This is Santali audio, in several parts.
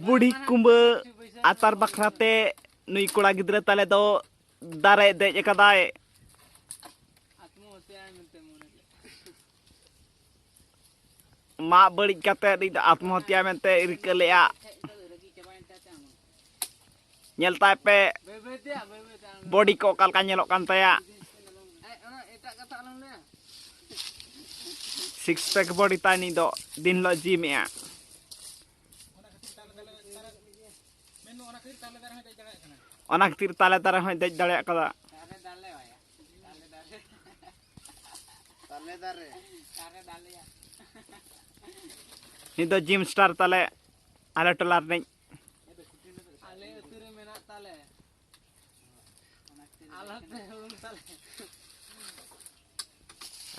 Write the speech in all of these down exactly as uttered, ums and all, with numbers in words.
ᱵᱩᱲᱦᱤ ᱠᱩᱢᱵᱟᱹ ᱟᱛᱟᱨ ᱵᱟᱠᱷᱨᱟ ᱛᱮ ᱱᱩᱭ ᱠᱚᱲᱟ ᱜᱤᱫᱽᱨᱟᱹ ᱛᱟᱞᱮ ᱫᱚ ᱫᱟᱨᱮ ᱫᱮᱡ ᱟᱠᱟᱫᱟᱭ᱾ ᱢᱟᱜ ᱵᱟᱹᱲᱤᱡ ᱠᱟᱛᱮ ᱱᱩᱭ ᱫᱚ ᱟᱛᱢᱚᱦᱚᱛᱭᱟ ᱢᱮᱱᱛᱮ ᱨᱤᱠᱟᱹ ᱞᱮᱫᱼᱟ᱾ ᱧᱮᱞ ᱛᱟᱭ ᱯᱮ, ᱵᱚᱰᱤ ᱠᱚ ᱚᱠᱟ ᱞᱮᱠᱟ ᱧᱮᱞᱚᱜ ᱠᱟᱱ ᱛᱟᱭᱟ᱾ ᱥᱤᱠᱥ ᱯᱮᱠ ᱵᱚᱰᱤ ᱛᱟᱭ ᱱᱤᱛ ᱫᱚ, ᱫᱤᱱ ᱦᱤᱞᱳᱜ ᱡᱤᱢᱮᱜᱼᱟ᱾ ᱚᱱᱟ ᱠᱷᱟᱹᱛᱤᱨ ᱛᱟᱞᱮ ᱫᱟᱨᱮ ᱦᱚᱸᱭ ᱫᱮᱡ ᱫᱟᱲᱮᱭᱟᱜ ᱠᱟᱫᱟ᱾ ᱛᱟᱞᱮ ᱫᱟᱨᱮ᱾ ᱱᱤᱛ ᱫᱚ ᱡᱤᱢ ᱥᱴᱟᱨ ᱛᱟᱞᱮ, ᱟᱞᱮ ᱴᱚᱞᱟ ᱨᱤᱱᱤᱡ᱾ ᱟᱞᱮ ᱟᱹᱛᱩ ᱨᱮ ᱢᱮᱱᱟᱜ ᱛᱟᱞᱮ᱾ ᱟᱞᱚᱯᱮ ᱦᱩᱲᱩᱝ ᱛᱟᱞᱮ᱾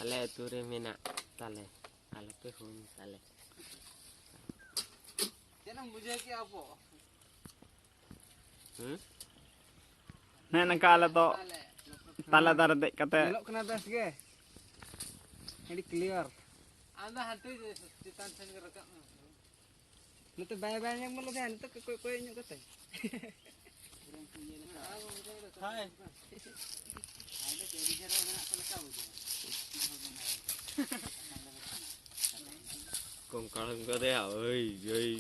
ᱟᱞᱮ ᱟᱹᱛᱩ ᱨᱮ ᱢᱮᱱᱟᱜ ᱛᱟᱞᱮ, ᱟᱞᱚᱯᱮ ᱦᱩᱲᱩᱝ ᱛᱟᱞᱮ᱾ ᱪᱮᱫ ᱮᱢ ᱵᱩᱡᱷᱟᱹᱣ ᱠᱮᱜᱼᱟ ᱟᱵᱚ? ᱦᱩᱸ? ᱦᱮᱸ, ᱱᱚᱝᱠᱟ ᱟᱞᱮ ᱫᱚ ᱛᱟᱞᱮ ᱫᱟᱨᱮ ᱫᱮᱡ ᱠᱟᱛᱮ᱾ ᱧᱮᱞᱚᱜ ᱠᱟᱱᱟ ᱵᱮᱥ ᱜᱮ, ᱟᱹᱰᱤ ᱠᱞᱤᱭᱟᱨ᱾ ᱟᱢ ᱫᱚ ᱦᱟᱱᱛᱮ ᱪᱮᱛᱟᱱ ᱥᱮᱱ ᱜᱮ ᱨᱟᱠᱟᱵ ᱢᱮ᱾ ᱱᱚᱛᱮ ᱵᱟᱭ, ᱵᱟᱭ ᱧᱟᱢ ᱜᱚᱫ ᱞᱮᱫᱟ, ᱱᱤᱛᱚᱜ ᱠᱚᱭ, ᱠᱚᱭ ᱧᱚᱜ ᱠᱟᱛᱮ᱾ ᱦᱟᱭ᱾ ᱠᱚᱝᱠᱟᱲ ᱠᱚ ᱫᱮᱭᱟ, ᱳᱭ, ᱳᱭ᱾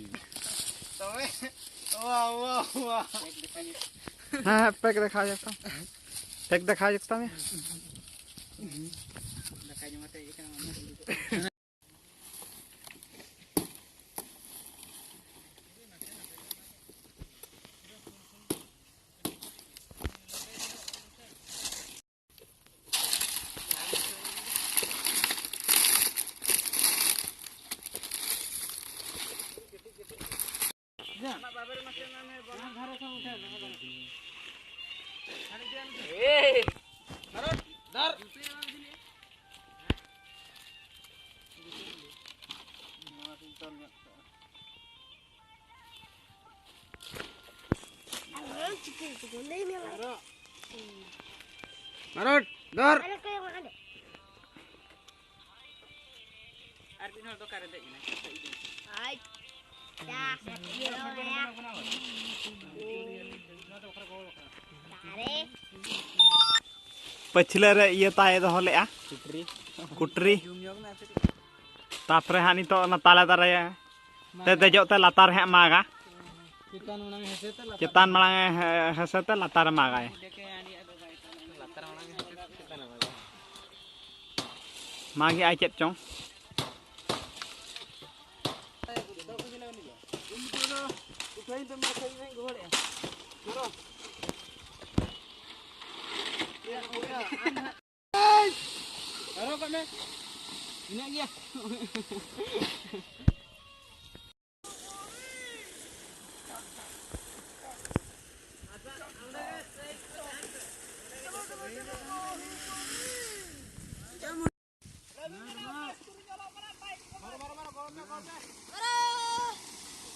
ᱛᱚᱵᱮ, ᱣᱟ, ᱣᱟ, ᱣᱟ᱾ ᱦᱮᱸ, ᱦᱮᱸ, ᱯᱮᱠ ᱫᱮᱠᱷᱟᱣ ᱡᱚᱜ ᱛᱟᱢ᱾ ᱯᱮᱠ ᱫᱮᱠᱷᱟᱣ ᱡᱚᱜ ᱛᱟᱢ᱾ ᱫᱟᱠᱟ ᱡᱚᱢ ᱠᱟᱛᱮ ᱤᱭᱟᱹ ᱠᱟᱱᱟ᱾ ᱢᱟᱨᱚᱴ, ᱫᱚᱨ᱾ ᱟᱨ ᱢᱤᱫ ᱦᱚᱲ ᱫᱚ ᱚᱠᱟᱨᱮ ᱫᱮᱡ ᱮᱱᱟᱭ? ᱟᱡ᱾ ᱪᱟ, ᱤᱭᱟᱹ ᱫᱚ ᱢᱮᱱᱟᱭᱟ᱾ ᱫᱟᱨᱮ᱾ ᱯᱟᱹᱪᱷᱞᱟᱹ ᱨᱮ ᱤᱭᱟᱹ ᱛᱟᱭ ᱫᱚᱦᱚ ᱞᱮᱜᱼᱟ᱾ ᱠᱩᱴᱨᱤ᱾ ᱠᱩᱴᱨᱤ᱾ ᱛᱟᱯᱚᱨᱮ ᱦᱟᱸᱜ ᱱᱤᱛᱚᱜ ᱚᱱᱟ ᱛᱟᱞᱮ ᱫᱟᱨᱮ ᱛᱮ ᱫᱮᱡᱚᱜ ᱛᱮ ᱞᱟᱛᱟᱨ ᱨᱮ ᱦᱟᱸᱜ ᱢᱟᱜᱟ᱾ ᱪᱮᱛᱟᱱ ᱢᱟᱲᱟᱝ ᱮ ᱦᱮ-, ᱦᱮᱸᱥᱮ ᱛᱮ ᱞᱟᱛᱟᱨ ᱨᱮ ᱢᱟᱜᱟᱭ᱾ ᱞᱟᱛᱟᱨ ᱢᱟᱲᱟᱝ ᱮ ᱦᱮᱸᱥᱮ ᱛᱮ ᱪᱮᱛᱟᱱ ᱨᱮ ᱢᱟᱜᱟᱭ᱾ ᱢᱟᱜᱮ ᱟᱭ ᱪᱮᱫ ᱪᱚᱝ᱾ ᱦᱚᱨᱚᱜ ᱠᱟᱜ ᱢᱮ᱾ ᱢᱮᱱᱟᱜ ᱜᱮᱭᱟ᱾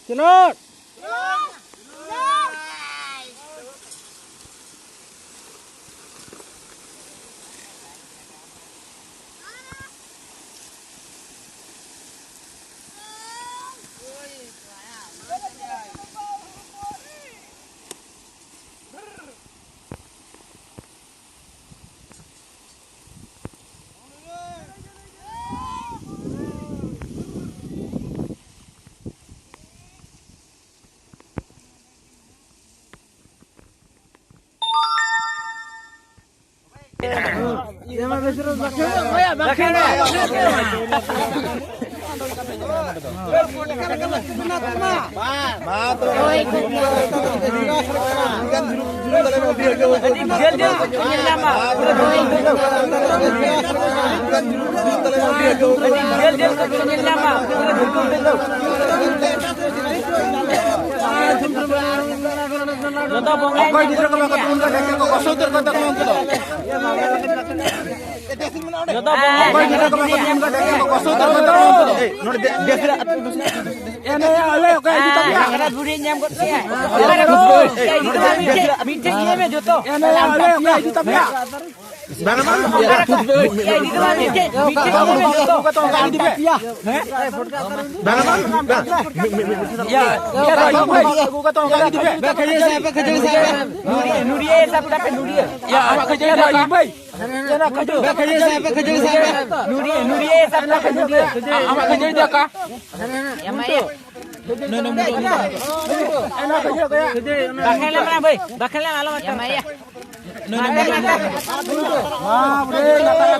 ᱠᱷᱮᱞᱳᱰ᱾ ᱡᱚᱛᱚ ᱵᱚᱸᱜᱟ ᱚᱠᱚᱭ ᱜᱤᱫᱽᱨᱟᱹ ᱠᱚ ᱵᱟᱠᱚ ᱛᱩᱞ ᱠᱟᱫᱟ, ᱩᱱᱠᱩ ᱫᱚ᱾ ᱡᱚᱛᱚ ᱵᱚᱸᱜᱟ ᱚᱠᱚᱭ ᱜᱤᱫᱽᱨᱟᱹ ᱠᱚ ᱵᱟᱠᱚ ᱛᱩᱞ ᱠᱟᱫᱟ, ᱩᱱᱠᱩ ᱫᱚ᱾ ᱮᱭ, ᱱᱚᱰᱮ ᱫᱮ-, ᱫᱮᱥ ᱨᱮ ᱟᱹᱛᱩ ᱫᱩᱥᱨᱟ᱾ ᱮᱱᱮ ᱟᱞᱮ ᱚᱠᱚᱭ ᱤᱫᱤ ᱛᱟᱯᱮᱭᱟ? ᱵᱩᱲᱦᱤ ᱧᱟᱢ ᱜᱚᱫ ᱠᱮᱫᱟᱭ᱾ ᱱᱚᱰᱮ ᱫᱮᱥ ᱨᱮ ᱟᱹᱛᱩ ᱢᱤᱫᱴᱷᱮᱱ ᱤᱭᱟᱹ ᱢᱮ ᱡᱚᱛᱚ᱾ ᱮᱱᱮ ᱟᱞᱮ ᱚᱠᱚᱭ ᱤᱫᱤ ᱛᱟᱯᱮᱭᱟ? ᱵᱟᱝ, ᱵᱟᱝ, ᱵᱟᱝ᱾ ᱤᱭᱟᱹ, ᱤᱫᱤ ᱫᱚ ᱵᱟᱝ, ᱢᱤᱫᱴᱮᱡ, ᱢᱤᱫᱴᱮᱡ ᱫᱚ ᱵᱟᱝ, ᱢᱤᱫᱴᱮᱡ ᱫᱚ᱾ ᱵᱟᱝ, ᱵᱟᱝ, ᱵᱟᱝ᱾ ᱢᱤᱫ, ᱢᱤᱫ, ᱢᱤᱫ, ᱢᱤᱫ᱾ ᱤᱭᱟᱹ, ᱤᱭᱟᱹ, ᱵᱟᱝ, ᱵᱟᱝ, ᱵᱟᱝ᱾ ᱵᱮ ᱠᱷᱟᱹᱡᱟᱹᱲᱤ ᱥᱟᱵ ᱯᱮ, ᱠᱷᱟᱹᱡᱟᱹᱲᱤ ᱥᱟᱵ ᱯᱮ᱾ ᱱᱩᱲᱤᱭᱟᱹ, ᱱᱩᱲᱤᱭᱟᱹ ᱥᱟᱵ ᱯᱮ, ᱱᱩᱲᱤᱭᱟᱹ᱾ ᱭᱟ, ᱟᱢᱟᱜ ᱠᱷᱟᱹᱡᱟᱹᱲᱤ ᱫᱚ ᱵᱟᱝ, ᱵᱷᱟᱹᱭ᱾ ᱵᱮ ᱠᱷᱟᱹᱡᱟᱹᱲᱤ ᱥᱟᱵ ᱯᱮ, ᱠᱷᱟᱹᱡᱟᱹᱲᱤ ᱥᱟᱵ ᱯᱮ᱾ ᱱᱩᱲᱤᱭᱟᱹ, ᱱᱩᱲᱤᱭᱟᱹ ᱥᱟᱵ ᱯᱮ, ᱱᱩᱲᱤᱭᱟᱹ᱾ ᱟᱢᱟᱜ ᱠᱷᱟᱹᱡᱟᱹᱲᱤ ᱫᱚ ᱚᱠᱟ? ᱮᱢᱟᱭᱟ᱾ ᱵᱟᱠᱷᱮᱞ ᱢᱮ ᱵᱷᱟᱹᱭ, ᱵᱟᱠᱷᱮᱞ ᱢᱮ, ᱟᱞᱚᱢ ᱟᱛᱟᱨ᱾ ᱮᱢᱟᱭᱟ᱾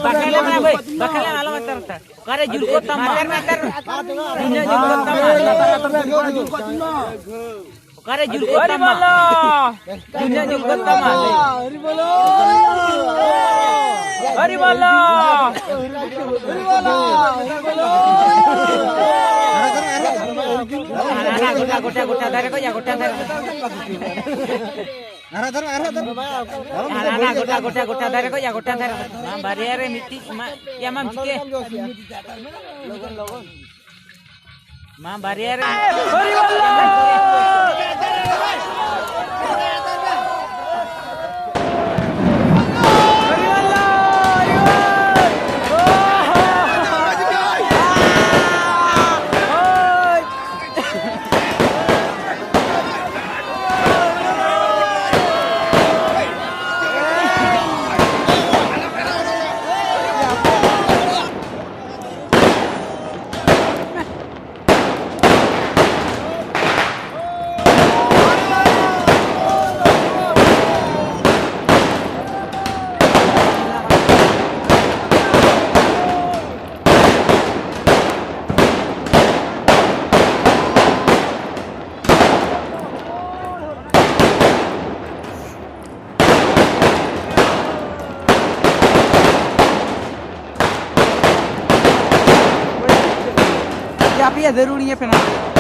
ᱵᱟᱠᱷᱮᱞ ᱢᱮ ᱵᱷᱟᱹᱭ, ᱵᱟᱠᱷᱮᱞ ᱢᱮ, ᱟᱞᱚᱢ ᱟᱛᱟᱨ᱾ ᱚᱠᱟᱨᱮ ᱡᱩᱨ ᱠᱚ ᱛᱟᱢᱟ? ᱟᱛᱟᱨ ᱢᱮ, ᱟᱛᱟᱨ ᱢᱮ᱾ ᱫᱩᱱᱤᱭᱟᱹ ᱡᱩᱨ ᱠᱚ ᱛᱟᱢᱟ᱾ ᱚᱠᱟᱨᱮ ᱡᱩᱨ ᱠᱚ ᱛᱟᱢᱟ? ᱫᱩᱱᱤᱭᱟᱹ ᱡᱩᱨ ᱠᱚ ᱛᱟᱢᱟ᱾ ᱦᱟᱨᱤ ᱵᱚᱞᱚ! ᱦᱟᱱᱟ, ᱦᱟᱱᱟ, ᱜᱚᱴᱟ, ᱜᱚᱴᱟ, ᱜᱚᱴᱟ ᱫᱷᱟᱨᱮ ᱠᱷᱚᱡ ᱭᱟ, ᱜᱚᱴᱟ ᱫᱷᱟᱨᱮ᱾ ᱟᱨᱦᱚᱸ ᱫᱷᱚᱨᱚ, ᱟᱨᱦᱚᱸ ᱫᱷᱚᱨᱚ᱾ ᱦᱟᱱᱟ, ᱦᱟᱱᱟ, ᱜᱚᱴᱟ, ᱜᱚᱴᱟ, ᱜᱚᱴᱟ ᱫᱷᱟᱨᱮ ᱠᱷᱚᱡ ᱭᱟ, ᱜᱚᱴᱟ ᱫᱷᱟᱨᱮ᱾ ᱢᱟ ᱵᱟᱨᱭᱟ ᱨᱮ ᱢᱤᱫᱴᱤᱡ ᱢᱟ, ᱭᱟ ᱢᱟᱢ ᱪᱤᱠᱟᱹ? ᱢᱟ ᱵᱟᱨᱭᱟ ᱨᱮ᱾ ᱟᱯᱮᱭᱟᱜ ᱡᱟᱹᱨᱩᱲᱤᱧ ᱯᱮ ᱱᱟ᱾